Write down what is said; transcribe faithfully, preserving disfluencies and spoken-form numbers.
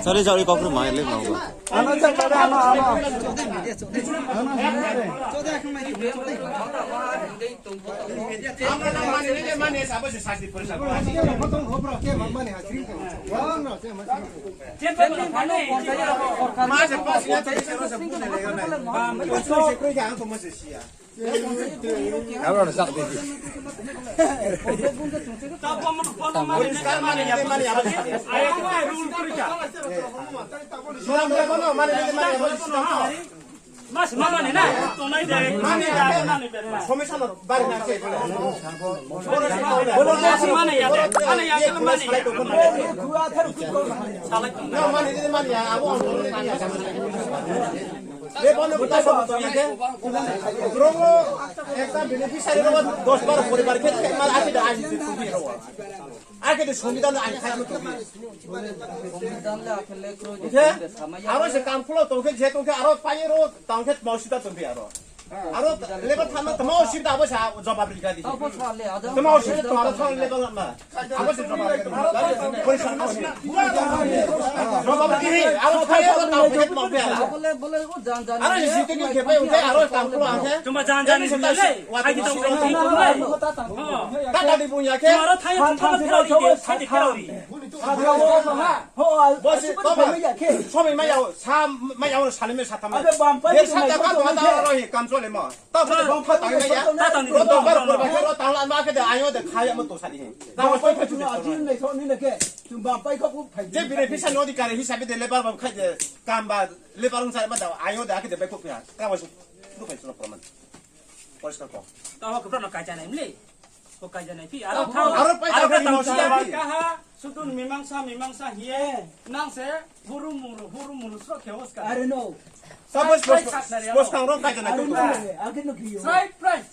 Sorry, sorry, kokro mai le mau. Mas mama ni na, tonai de, mani ya, mani ya, mani ya. Bolo de si mani ya de, mani ya, mani ya. Salai tu. Na mani de mani ya, abo. Be bono buta so to ya ke. Rogo ekta beneficiary rogo dos bar poribar ke mal ase da aji tu rogo. Ake de songbidhan ain khai mo tongbi. Songbidhan le akhele kroi je. Aro se kam khulo tongkhe je tongkhe aro paye ro tongkhe mausita tongbi aro. Aro leba thanma tamo sita abo sa jobab rika di. Tamo sita to aro thon leba ma. Abo se jobab rika di. Jobab di aro paye ro tongkhe mo be ala. Bole bole o jan jan. Aro sita ni khepe ungkhe aro kam khulo angkhe. Tuma jan jan ni le. Ai ki tong tong tong le. Tata di punya ke. Mara thai thang thang thang thang thang. Bosi, toma. Somi maya, sa, maya, salime sa tama. Abe bampai. Sa ta ka ma ta rohi kam chole ma. Ta bampai ta maya. Ta ta ni. Ro to bar ko ba ro ta la ma ke de ayo de khaya mo to sali. Ta bampai ko chule. Ajin nei so ni ne ke. Tum bampai ko phai. Je bire pisa nodi kare hisabe de lebar bam khai de kam ba lebar ung sai ma da ayo de ake de bai ko pia. Ka wa su. Lu kai su proman. Poriskar ko. Ta ho ko no kai janai mli. Ko kai janai phi. Aro thang. Aro pai aro ka tang tang si ya. Kaha sudun mimangsa mimangsa hiye. Nang se huru muru huru muru sro khe oska. Are no. Suppose bos bos kang rong kai janai tu. Ake no phi. Right right.